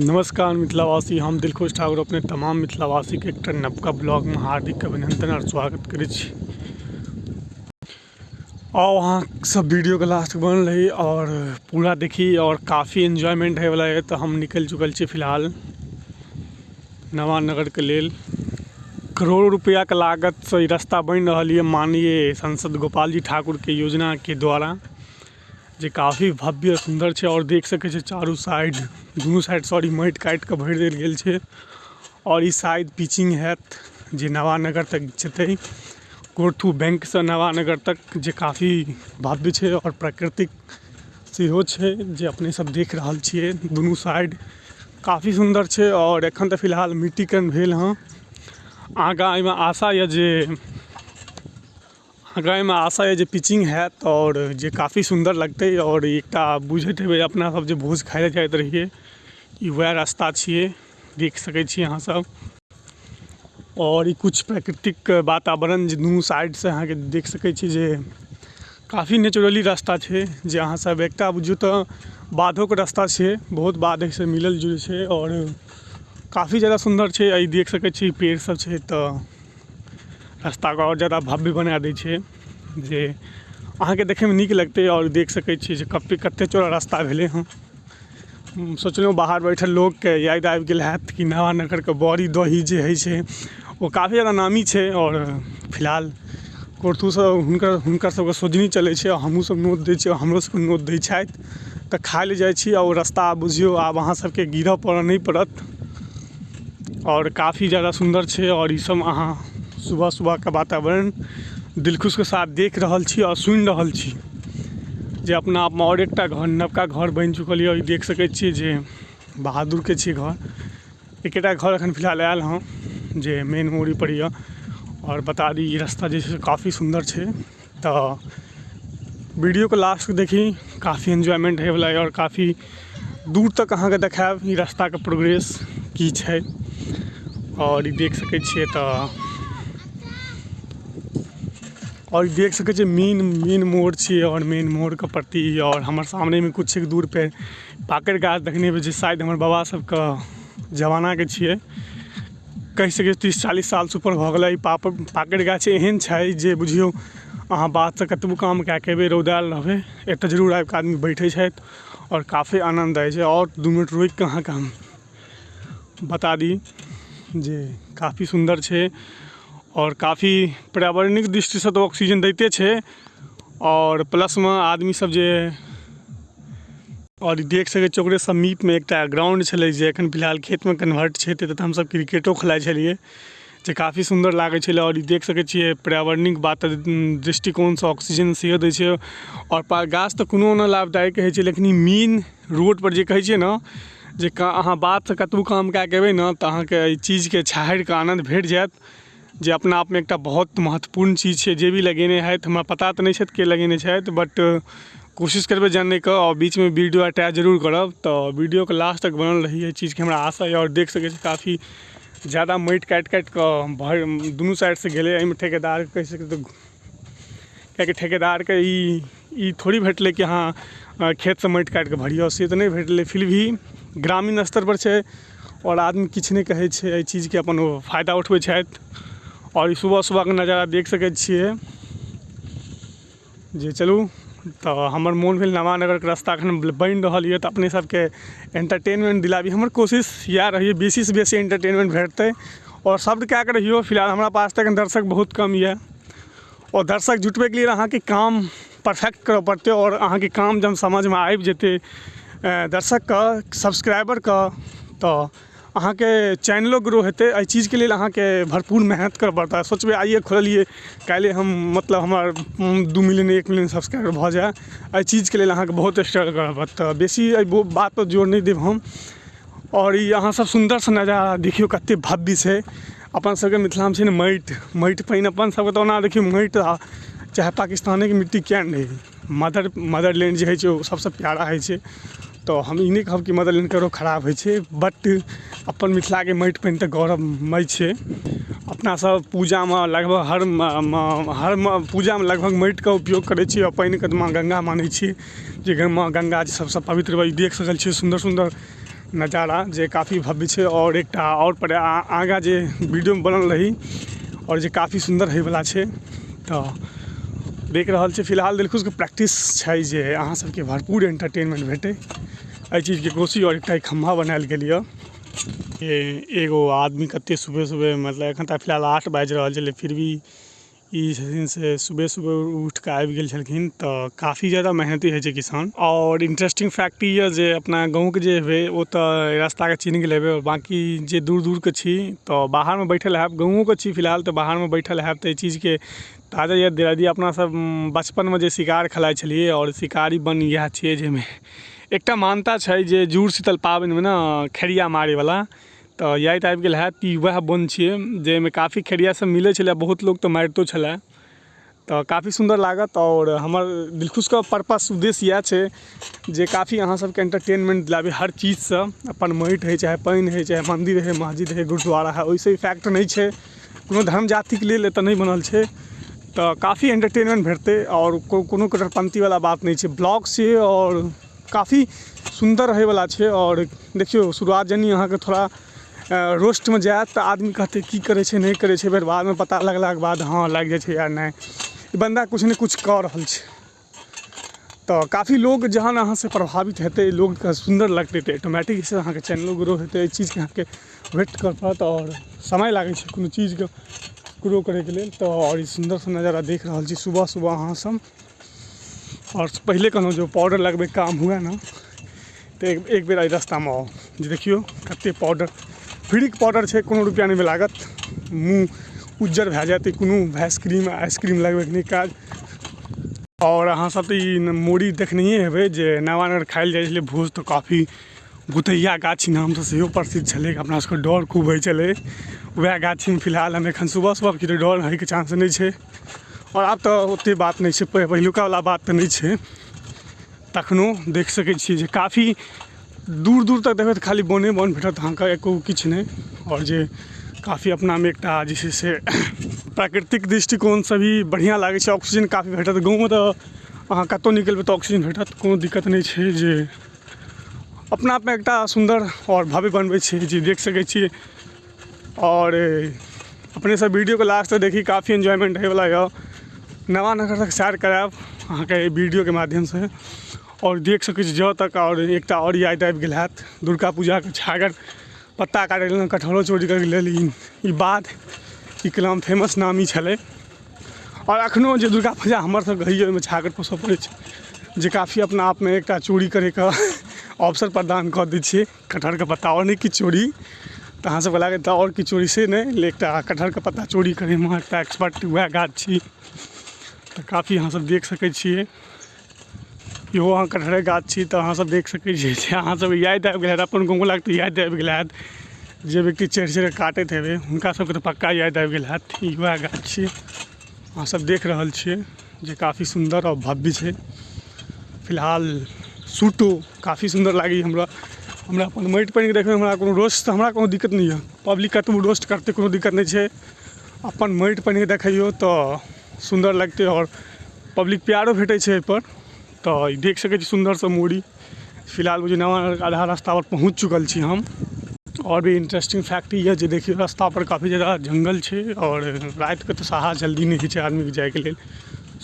नमस्कार मिथिलावासी, हम दिलखुश ठाकुर अपने तमाम मिथिलावासीके एकटा नवका ब्लॉगमे हार्दिक अभिनंदन आओर स्वागत करै छी। आउ अहाँ सब वीडियोके लास्ट बनल रही आओर पूरा देखी आओर काफी एन्जॉयमेंट होइवला यऽ। तऽ हम निकलि चुकल छी फिलहाल नवानगरके लेल। करोड़ों रुपैआके लागतसँ ई रास्ता बनि रहल यऽ माननीय सांसद गोपालजी ठाकुरके योजनाके द्वारा, जे काफी भव्य सुन्दर छै। आओर देख सकै छियै चारू साइड, दुनू साइड सॉरी, माटि काटि कऽ भरि देल गेल छै। आओर ई शायद पिचिंग हैत जे नवानगर तक जेतै, कोरथू बैंकसँ नवानगर तक, जे काफी भव्य छै आओर प्राकृतिक सेहो छै, जे अपने सब देख रहल छियै। दुनू साइड काफी सुन्दर छै। आओर एखन तऽ फिलहाल मिट्टीकरण भेल हँ। आगाँ एहिमे आशा यऽ जे पिचिंग हैत आओर जे काफी सुन्दर लगतै। आओर एकटा बुझैत हेबै अपना सब जे भोज खाइ लए जाइत रहियै, ई वएह रास्ता छियै, देख सकै छी अहाँ सब। आओर ई किछु प्राकृतिक वातावरण जे दुनू साइडसँ अहाँके देख सकै छी जे काफी नेचुरली रास्ता छै, जे अहाँ सब एकटा बुझियौ तऽ बाधोके रास्ता छै, बहुत बाध एहिसँ मिलल जुलल छै आओर काफी जादा सुन्दर छै। ई देख सकै छी पेड़ सब छै तऽ रास्ताके आओर जादा भव्य बना दै छै, जे अहाँके देखैमे नीक लगतै। आओर देख सकै छियै जे कते कते चौड़ा रास्ता भेलै हँ। सोचलहुँ बाहर बैठल लोकके याद आबि गेल हैत कि नवानगरके बड़ी दही जे होइ छै ओ काफी जादा नामी छै। आओर फिलहाल कोरथूसँ हुनकर हुनकर सबके सोझनी चलै छै। हमहूँ सब नोत दै छियै, हमरो सबके नोत दै छथि, तऽ खाइ लए जाइ छी। आओर ओ रस्ता बुझियौ आब अहाँ सबके गिरऽ पड़ऽ नहि पड़त आओर काफी जादा सुन्दर छै। आओर ई सब अहाँ सुबह सुबहके वातावरण दिलखुशके साथ देख रहल छी आओर सुनि रहल छी, जे अपना आपमे। आओर एकटा घर, नवका घर बनि चुकल यऽ। ई देख सकै छियै जे बहादुरके छै घर। एकेटा घर एखन फिलहाल आयल हँ जे मेन मोड़ी पर यऽ। आओर बता दी, ई रास्ता जे छै से काफी सुन्दर छै। तऽ वीडियोके लास्ट देखी, काफी एन्जॉयमेंट होइवला यऽ। आओर काफी दूर तक अहाँके देखायब ई रास्ताके प्रोग्रेस की छै। आओर ई देख सकै छियै तऽ आओर ई देख सकै छियै मेन मेन मोड़ छियै। आओर मेन मोड़के प्रति आओर हमर सामनेमे किछु दूर पे पाकरि गाछ देखने हेबै, जे शायद हमर बाबा सबके जमानाके छियै। कहि सकै 30-40 सालसँ ऊपर भऽ गेलै। ई पाकरि गाछ एहन छै जे बुझियौ अहाँ बाधसँ कतबो काम कए कऽ एबै, रौदायल रहबै, एतऽ जरूर आबिकऽ आदमी बैठै छथि आओर काफी आनन्द होइ छै। आओर 2 मिनट रोकिकऽ अहाँके हम बता दी जे काफी सुन्दर छै आओर काफी पर्यावरणिक दृष्टिसँ तऽ ऑक्सीजन दैते छै। आओर प्लसमे आदमी सब जे आओर ई देख सकै छियै, ओकरे समीपमे एकटा ग्राउंड छलै, जे एखन फिलहाल खेतमे कन्वर्ट छै। तऽ एतऽ हमसब क्रिकेटो खेलाइ छलियै, जे काफी सुन्दर लागै छलै। आओर ई देख सकै छियै, पर्यावरणिक बात दृष्टिकोणसँ ऑक्सीजन सेहो दै छै। आओर गाछ तऽ कोनो नहि लाभदायक होइ छै, लेकिन ई मेन रोडपर जे कहै छियै ने जे अहाँ बाधसँ कतबो काम कए कऽ एबै ने, तऽ अहाँके एहि चीजके छाहरिके आनन्द भेट जायत, जे अपना आपमे एकटा बहुत महत्वपूर्ण चीज छै। जे भी लगेने हैत, हमरा पता तऽ नहि छथि के लगेने छथि, बट कोशिश करबै जानैके आओर बीचमे वीडियो अटैच जरूर करब। तऽ वीडियोके लास्ट तक बनल रही, एहि चीजके हमरा आशा यऽ। आओर देख सकै छी, काफी जादा माटि काटि काटि कऽ भरि दुनू साइडसँ गेलै। एहिमे ठेकेदार कहि सकै, किएकि ठेकेदारके ई ई थोड़ी भेटलै कि अहाँ खेतसँ माटि काटि कऽ भरियौ, से तऽ नहि भेटलै। फिर भी ग्रामीण स्तरपर छै आओर आदमी किछु नहि कहै छै एहि चीजके, अपन ओ फायदा उठबै छथि। आओर ई सुबह सुबहके नजारा देख सकै छियै जे। चलू तऽ हमर मोन भेल, नवानगरके रास्ता एखन बनि रहल यऽ, तऽ अपने सबके एंटरटेनमेंट दिलाबी। हमर कोशिश इएह रहैए, बेसीसँ बेसी एंटरटेनमेंट भेटतै। आओर सब्र कए कऽ रहियौ। फिलहाल हमरा पास तऽ एखन दर्शक बहुत कम यऽ आओर दर्शक जुटबैके लेल अहाँके काम परफेक्ट करऽ पड़तै। आओर अहाँके काम जब समझमे आबि जेतै दर्शकके, सब्सक्राइबरके, तऽ अहाँके चैनलो ग्रो हेतै। एहि चीजके लेल अहाँके भरपूर मेहनत करऽ पड़तै। सोचबै आइए खोललियै, काल्हिए हम मतलब हमर 2 मिलियन, 1 मिलियन सब्सक्राइबर भऽ जाए, एहि चीजके लेल अहाँके बहुत स्ट्रगल करऽ पड़त। तऽ बेसी एहि बातपर जोर नहि देब हम। आओर ई अहाँ सब सुन्दरसँ नजारा देखियौ, कते भव्य छै। अपन सबके मिथिलामे छै ने माटि माटि पानि। अपन सबके तऽ ओना देखियौ, माटि आ चाहे पाकिस्तानेके मिट्टी किआ नहि रहै, मदरलैंड जे होइ छै ओ सबसँ प्यारा होइ छै। तऽ हम ई नहि कहब कि मदरलैंड ककरो खराब होइ छै, बट अपन मिथिलाके माटि पानि तऽ गौरवमय छै। अपना सब पूजामे लगभग हर हर पूजामे लगभग माटिके उपयोग करै छी आओर पानिके माँ गङ्गा मानै छी, जे माँ गङ्गा सबसँ पवित्र। देख सकल छियै, सुन्दर सुन्दर नजारा जे काफी भव्य छै आओर एकटा आओर पर आगाँ जे वीडियोमे बनल रही आओर जे काफी सुन्दर होइवला छै। तऽ देख रहल छी फिलहाल दिलखुशके प्रैक्टिस छै जे अहाँ सबके भरपूर एंटरटेनमेंट भेटै, एहि चीजके कोशिश। आओर एकटा खम्भा बनायल गेल यऽ, एगो आदमी कते सुबह सुबह, मतलब एखन तऽ फिलहाल 8 बाजि रहल छै, फिर भी ई छथिन से सुबह सुबह उठि कऽ आबि गेल छलखिन। तऽ काफी जादा मेहनती होइ छै किसान। आओर इंटरेस्टिंग फैक्ट ई यऽ जे अपना गाँवके जे हेबै ओ तऽ रास्ताके चिन्ह गेल हेबै, बाँकी जे दूर दूरके छी तऽ बाहरमे बैठल हैब, गाँवोके छी फिलहाल तऽ बाहरमे बैठल हैब, तऽ एहि चीजके ताजा याद दिला दी। अपना सब बचपनमे जे शिकार खेलाइ छलियै आओर शिकारी बन इएह छियै, जाहिमे एकटा मान्यता छै जे जुड़ शीतल पाबनिमे ने खेड़िया मारैवला। तऽ याद आबि गेल हैत कि वएह वन छियै जाहिमे काफी खेड़िया सब मिलै छलै, बहुत लोक तऽ मारितो छलै। तऽ काफी सुन्दर लागत। आओर हमर दिलखुशके पर्पस, उद्देश्य इएह छै जे काफी अहाँ सबके एंटरटेनमेंट दिलाबी हर चीजसँ, अपन माटि होइ चाहे पानि होइ चाहे मन्दिर होइ, मस्जिद होइ, गुरुद्वारा होइ, ओहिसँ इफेक्ट नहि छै। कोनो धर्म जातिके लेल एतऽ नहि बनल छै। तऽ काफी एंटरटेनमेंट भेटतै आओर कोनो कट्टरपन्थीवला बात नहि छै। ब्लॉग छै आओर काफी सुन्दर रहैवला छै। आओर देखियौ, शुरुआत जनी अहाँके थोड़ा रोस्टमे जायत तऽ आदमी कहतै की करै छै, नहि करै छै। फेर बादमे पता लगलाके बाद हँ लागि जाइ छै, यार नहि, ई बन्दा किछु ने किछु कऽ रहल छै। तऽ काफी लोग जहन अहाँसँ प्रभावित हेतै, लोकके सुन्दर लगतै, तऽ ऑटोमेटिक से अहाँके चैनलो ग्रो हेतै। एहि चीजके अहाँके वेट करऽ पड़त आओर समय लागै छै कोनो चीजके ग्रो करैके लेल। तऽ आओर ई सुन्दर सन नजारा देख रहल छी सुबह सुबह अहाँ सब। आओर पहिले कहलहुँ जे पाउडर लगबैके काम हुए ने तऽ एक बेर एहि रास्तामे आउ, जे देखियौ कतेक पाउडर, फ्रीके पाउडर छै, कोनो रुपैआ नहि लागत, मुँह उज्जर भए जायत। कोनो भैसक्रीम आइसक्रीम लगबैके नहि काज। आओर अहाँ सब तऽ ई मूड़ी देखनहिए हेबै जे नवानगर खायल जाइ छलै भोज, तऽ काफी भुतैया गाछी नामसँ सेहो प्रसिद्ध छलै। अपना सबके डर खूब होइ छलै। वएह गाछीमे फिलहाल हम एखन सुबह सुबह की डर होइके चांस नहि छै। आओर आब तऽ ओतेक बात नहि छै, पहिलुका वला बात तऽ नहि छै। तखनो देख सकै छियै जे काफी दूर दूर तक देखबै तऽ खाली बने बन भेटत अहाँके, एको किछु नहि। आओर जे काफी अपनामे एकटा जे छै से प्राकृतिक दृष्टिकोणसँ भी बढ़िआँ लागै छै, ऑक्सीजन काफी भेटत। गाँवमे तऽ अहाँ कतहु निकलबै तऽ ऑक्सीजन भेटत, कोनो दिक्कत नहि छै, जे अपना आपमे एकटा सुन्दर आओर भव्य बनबै छै, जे देख सकै छियै। आओर अपने सब वीडियोके लास्ट तक देखी, काफी एन्जॉयमेंट होइवला यऽ। नवानगर तक सैर करायब अहाँके एहि वीडियोके माध्यमसँ। आओर देख सकै छी जँ तक। आओर एकटा आओर याद आबि गेल हैत, दुर्गा पूजाके छागर पत्ता काटै लेल कटहरो चोरी करैके लेल ई बात ई कलाम फेमस नामी छलै। आओर एखनो जे दुर्गा पूजा हमर सबके होइए, ओहिमे छागर पोसऽ पड़ै छै, जे काफी अपना आपमे एकटा चोरी करैके अवसर प्रदान कऽ दै छै कटहरके पत्ता। आओर नहि किछु चोरी तऽ अहाँ सबके लागत आओर किछु चोरी, से नहि, लेकिन एकटा कटहरके पत्ता चोरी करैमे एकटा एक्सपर्ट वएह गाछ छी। तऽ काफी अहाँ सब देख सकै छियै, इहो अहाँ कटहरके गाछ छी। तऽ अहाँ सब देख सकै छियै जे अहाँ सबके याद आबि गेल हैत, अपन गाँववलाके तऽ याद आबि गेल हैत। जे व्यक्ति चढ़ि चढ़ि कऽ काटैत हेबै, हुनका सबके तऽ पक्का याद आबि गेल हैत। ई वएह गाछ छियै, अहाँ सब देख रहल छियै जे काफी सुन्दर आओर भव्य छै। फिलहाल सूटो काफी सुन्दर लागैए हमरा। हमरा अपन माटि पानिके देखैमे हमरा कोनो रोस्टसँ हमरा कोनो दिक्कत नहि यऽ। पब्लिक कतबो रोस्ट करतै, कोनो दिक्कत नहि छै। अपन माटि पानिके देखैयौ तऽ सुन्दर लगतै आओर पब्लिक प्यारो भेटै छै एहिपर। तऽ ई देख सकै छी सुन्दरसँ मोड़ी। फिलहाल बुझियौ नवानगरके आधा रास्तापर पहुँच चुकल छी हम। आओर भी इंटरेस्टिंग फैक्ट ई यऽ जे देखियौ, रास्तापर काफी जादा जङ्गल छै आओर रातिके तऽ साहस जल्दी नहि होइ छै आदमीके जाइके लेल,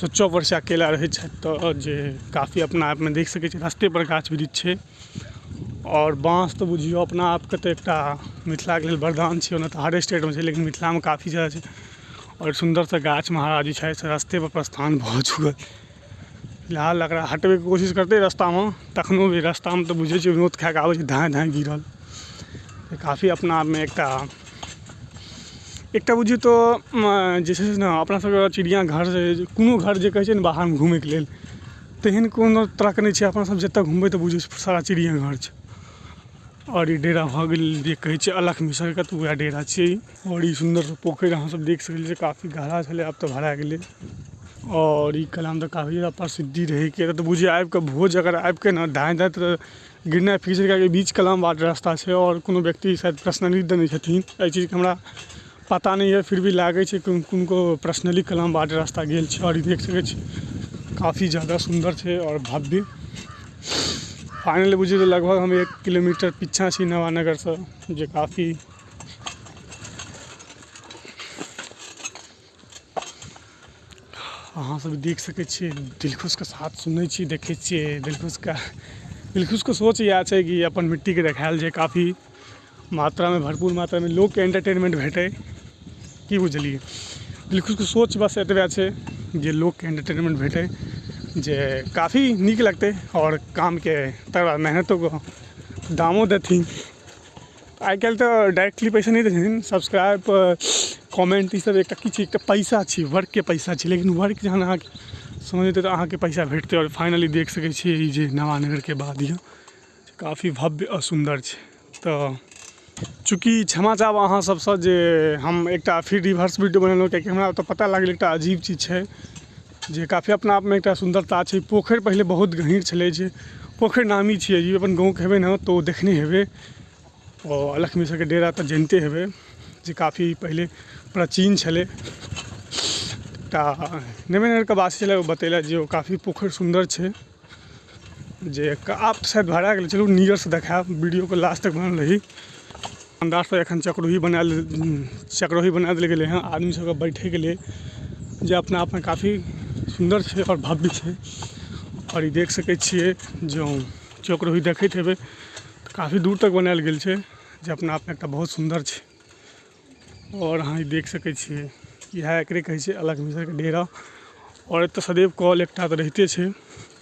सोचऽ पड़ै छै अकेला रहै छथि तऽ, जे काफी अपना आपमे देख सकै छी रस्तेपर गाछ वृक्ष छै। आओर बाँस तऽ बुझियौ अपना आपके तऽ एकटा मिथिलाके लेल वरदान छै। ओना तऽ हर स्टेटमे छै, लेकिन मिथिलामे काफी जादा छै। आओर सुन्दरसँ गाछ महाराज जे छै से रस्तेपर प्रस्थान भऽ चुकल। फिलहाल एकरा हटबैके कोशिश करतै रास्तामे, तखनो भी रास्तामे तऽ बुझै छियै नोत खाए कऽ आबै छै, धाँइ धाँइ गिरल। काफी अपना आपमे एकटा एकटा बुझियौ तऽ जे छै से ने अपना सबके चिड़िया घर, कोनो घर जे कहै छै ने बाहरमे घुमैके लेल, तेहन कोनो तरहके नहि छै। अपना सब जतऽ घुमबै तऽ बुझियौ सारा चिड़िया घर छै। आओर ई डेरा भऽ गेल जे कहै छै अलख मिसरके, तऽ वएह डेरा छियै। आओर ई सुन्दर पोखरि अहाँ सब देख सकै छियै, काफी गहरा छलै, आब तऽ भरा गेलै। आओर ई कलाम तऽ काफी जादा प्रसिद्धि रहै कि तऽ बुझियौ आबिकऽ भोज अगर आबिके ने धाँइ धाँइ तऽ गिरनाइ फिक्स छै। बीच कलाम बाट रास्ता छै आओर कोनो व्यक्ति शायद पर्सनली देने छथिन, एहि चीजके हमरा पता नहि यऽ, फिर भी लागै छै किनको पर्सनली कलाम बाट रास्ता गेल छै। आओर ई देख सकै छी, काफी जादा सुन्दर छै आओर भव्य। फाइनली बुझियौ जे लगभग हम 1 किलोमीटर पीछाँ छी नवानगरसँ, जे काफी अहाँ सब देख सकै छियै। दिलखुशके साथ सुनै छी, देखै छियै। दिलखुशके दिलखुशके सोच इएह छै कि अपन मिट्टीके देखायल जाय, काफी मात्रामे, भरपूर मात्रामे लोकके एंटरटेनमेंट भेटै। की बुझलियै? दिलखुशके सोच बस एतबे छै जे लोकके एंटरटेनमेंट भेटै, जे काफी नीक लगतै आओर कामके तकर बाद मेहनतोके दामो देथिन। आइ काल्हि तऽ डायरेक्टली पैसा नहि दै छथिन। सब्सक्राइब, कमेंट, ई सब एकटा की छै? एकटा पैसा छी, वर्कके पैसा छै। लेकिन वर्क जहन अहाँके समझ तऽ अहाँके पैसा भेटतै। आओर फाइनली देख सकै छियै, ई जे नवानगरके बाद यऽ, काफी भव्य आओर सुन्दर छै। तऽ चूँकि क्षमा चाहब अहाँ सबसँ जे हम एकटा फिर रिवर्स वीडियो बनेलहुँ, कियाकि हमरा ओतऽ पता लागल एकटा अजीब चीज छै, जे काफी अपना आपमे एकटा सुन्दरता छै। पोखरि पहिले बहुत गहीँर छलै, जे पोखरि नामी छियै। ई अपन गाँवके हेबै ने तऽ ओ देखने हेबै। आओर अलख मिसरके डेरा तऽ जनिते हेबै, जे काफी पहिले प्राचीन छलै। एकटा नवीनगरके वासी छलै, ओ बतेलथि जे ओ काफी पोखरि सुन्दर छै, जे आब शायद भरा गेल। चलू, नियरसँ देखायब। वीडियोके लास्ट तक बनल रही। अन्दाजसँ एखन चक्रोही बना देल गेलै हँ आदमी सबके बैठेके लेल, जे अपना आपमे काफी सुन्दर छै आओर भव्य छै। आओर ई देख सकै छियै, जँ चक्रोही देखैत हेबै तऽ काफी दूर तक बनायल गेल छै, जे अपना आपमे एकटा बहुत सुन्दर छै। आओर अहाँ ई देख सकै छियै, इएह एकरे कहै छै अलख मिसरके डेरा। आओर एतऽ सदैव कल एकटा तऽ रहिते छै,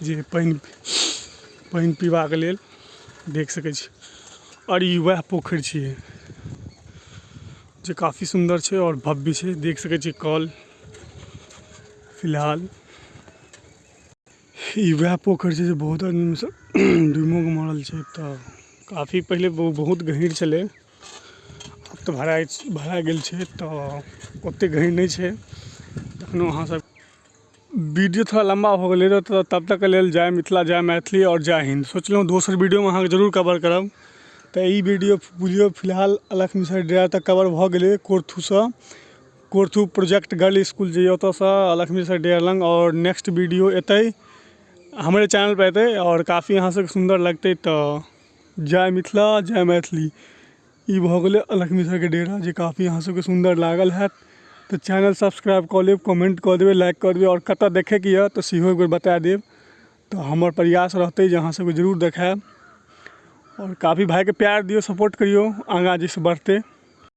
जे पानि पानि पीबाक लेल। देख सकै छी। आओर ई वएह पोखरि छियै, जे काफी सुन्दर छै आओर भव्य छै। देख सकै छियै कल। फिलहाल ई वएह पोखरि छै, जे बहुत आदमी सब डूबिओ कऽ मरल छै। तऽ काफी पहिले बहुत गहीँर छलै, आब तऽ भराइ भरा गेल छै, तऽ ओतेक गहीँर नहि छै। तखनो अहाँ सब वीडियो थोड़ा लम्बा हो गेलै रहऽ, तऽ तब तकके लेल जय मिथिला, जय मैथिली आओर जय हिन्द। सोचलहुँ दोसर वीडियोमे अहाँके जरूर कवर करब। तऽ ई वीडियो बुझियौ फिलहाल अलख मिसर डेरा तक कवर भऽ गेलै। कोर्थूसँ, कोर्थू प्रोजेक्ट गर्ल स्कूल जे यऽ, ओतऽसँ अलख मिसर डेरा लग। आओर नेक्स्ट वीडियो एतै, हमरे चैनल पर एतै आओर काफी अहाँ सबके सुन्दर लगतै। तऽ जय मिथिला, जय मैथिली। ई भऽ गेलै अलख मिसरके डेरा, जे काफी अहाँ सबके सुन्दर लागल हैत। तऽ चैनल सब्सक्राइब कऽ लेब, कमेंट कऽ देबै, लाइक कऽ देबै। आओर कतऽ देखैके यऽ तऽ सेहो एक बेर बता देब, तऽ हमर प्रयास रहतै जे अहाँ सबके जरूर देखायब। आओर काफी भाइके प्यार दियौ, सपोर्ट करियौ, आगाँ जाहिसँ बढ़तै।